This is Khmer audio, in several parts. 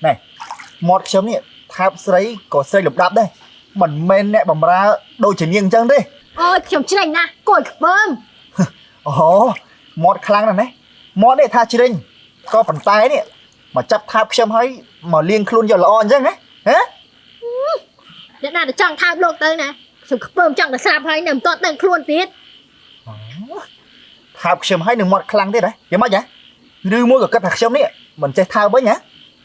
ណែមាត់ខ្ញុំនេះថើបស្រីក៏ស្រីលំដាប់ដែរមិនមែនអ្នកបំរើដូចជានាងអញ្ចឹងទេ អើយខ្ញុំច្រេញណាស់គួយខ្ពើម អូហូមាត់ខ្លាំងណាស់ណាមាត់នេះថាជ្រិញក៏ប៉ុន្តែនេះមកចាប់ថើបខ្ញុំហើយមកលាងខ្លួនយកល្អអញ្ចឹងហ៎ហ៎ អ្នកណាទៅចង់ថើបលោកទៅណាខ្ញុំខ្ពើមចង់តែស្រាប់ហើយនៅមិនទាន់ដឹងខ្លួនទៀត ថើបខ្ញុំហើយនឹងមាត់ខ្លាំងទៀតហ៎យ៉ាងម៉េចហ៎ឬមួយក៏គិតថាខ្ញុំនេះមិនចេះថើបវិញហ៎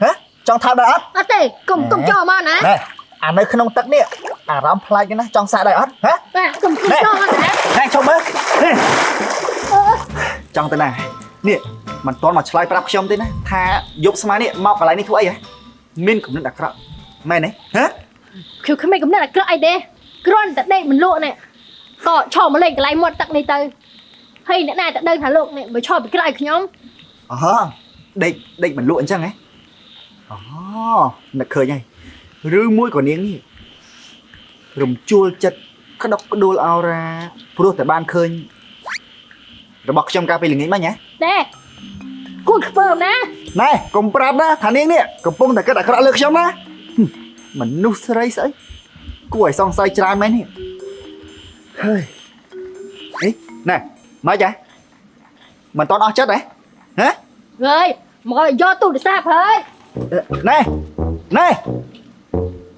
ហ៎ចង់ថើបដែរអត់ អត់ទេកុំកុំចូលមកណា ណែអានៅក្នុងទឹកនេះអារម្មណ៍ប្លែកណាស់ចង់សាកដែរអត់ហ៎ បាទកុំកុំចូលមកណា ណែជុំមើលហេចង់ទៅណានេះមិនទាន់មកឆ្លើយប្រាប់ខ្ញុំទេណាថាយប់ស្មាននេះមកកន្លែងនេះធ្វើអីហ៎មានគំនិតអាក្រក់មែនទេហ៎ ខ្ញុំគ្មានកំណត់អាក្រក់អីទេគ្រាន់តែដេកមិនលក់នេះក៏ឈរមកលេងកន្លែងមាត់ទឹកនេះទៅហើយអ្នកណាទៅដឹងថាលោកនេះមកឈរពីក្រោយខ្ញុំ អូដេកដេកមិនលក់អញ្ចឹងហ៎អូនឹកឃើញហើយឬមួយក៏នាងនេះរំជួលចិត្តក្តុកក្តួលអោរ៉ាព្រោះតែបានឃើញរបស់ខ្ញុំកាលពីល្ងាចមិញហ៎ ទេគួយខ្ពើមណា ណែកុំប្រាប់ណាថានាងនេះកំពុងតែគិតអាក្រក់លើខ្ញុំណាហឹមមនុស្សស្រីស្អីគួរឲ្យសង្ស័យច្រើនមែននេះហើយអីណែមកចាមិនតន់អស់ចិត្តហ៎ហ៎ ហើយមកឲ្យយកទូរស័ព្ទហើយ ណែណែ